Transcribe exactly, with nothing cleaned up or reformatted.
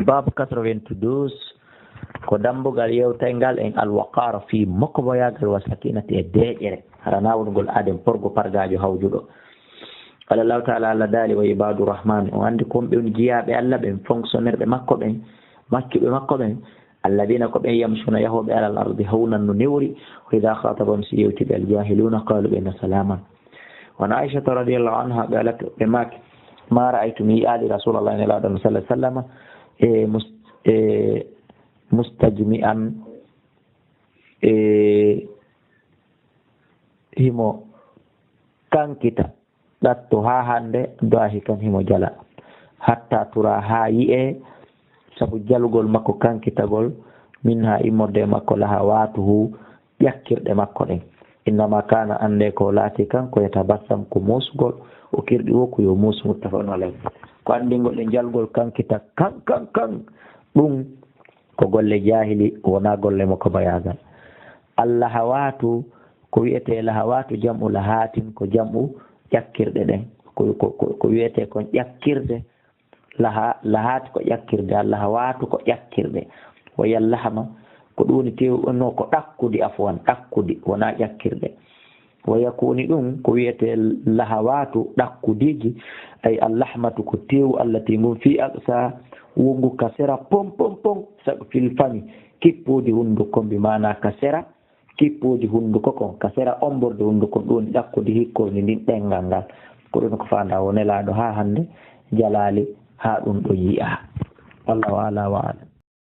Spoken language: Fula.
Baabu quatre-vingt-douze, ko dambugal yewtay ngal en alwaqaara fii mokoboyaagal wa sakinati e deeƴere, hara na wonugol aden porgo pargaajo hawjuɗo. Qala Allahu ta'ala, Allah daali, "Wa ibadu rahman", o andi kon ɓen jiyaaɓe Allah ɓen, fonctionnaire ɓe makko ɓen, makkiɓe makko ɓen, "alladina", ko ɓen, "yamshuna", yahooɓe, "alal ardi", hawnan no newri, "wa idha khatabahum", si yewti ɓe, "aljahiluna", qalu, ɓe na, "salaman". Wa an Aishata radiyallahu anha, ɓe alatu, ɓe maaki, "Ma ra'aytu", mi yi'aali Rasulallah, Nelaaɗo on, sallallahu alaihi wasallam, e mus-, e mustajmi'an, e himo kankita, qattu, haa hannde, dahikan, himo jala, hatta tura, haa yi'e, sabu jalugol makko, kankitagol, minha, immorde e makko, lahawatuhu, ƴakkirɗe makko ɗen. Innama kana, annde ko laati kan, ko yatabassam, ko muusugol, o kirɗi wo ko yo muusu, muttafaqun alayh. Ko anndingol e jalgol kankita kan, kan, kan, ɗum ko golle jaahili, wonaa golle mokoboyaagal. Allahawatu, ko wi'etee lahawatu, jam'u lahatin, ko jam'u ƴakkirɗe ɗen. Ko, ko, ko, ko wi'etee kon ƴakkirde, laha-, lahat ko ƴakkirde, allahawatu ko ƴakkirɗe. Wa yallahama, ko ɗum woni tew-, no ko ɗakkudi, afwan, ɗakkudi, wonaa ƴakkirɗe. Wa yakuni, ɗum ko wi'etee lahawatu, ɗakkudiiji, ay allahmatu ko tew allati ngun fi aqsa, wongu ka sera pom, pom, pom, saqfil fami, kippuudi hunnduko, bi maana ka sera kippuudi hunnduko kon, ka sera ommborde hunnduko, ɗum woni ɗakkudi hikkondi ndin ɗenngal ngal. Ko ɗum ko faandaa wo Nelaaɗo haa hannde jalaali haa ɗum ɗo yi'aa. Wallahu a'la wa a'lam.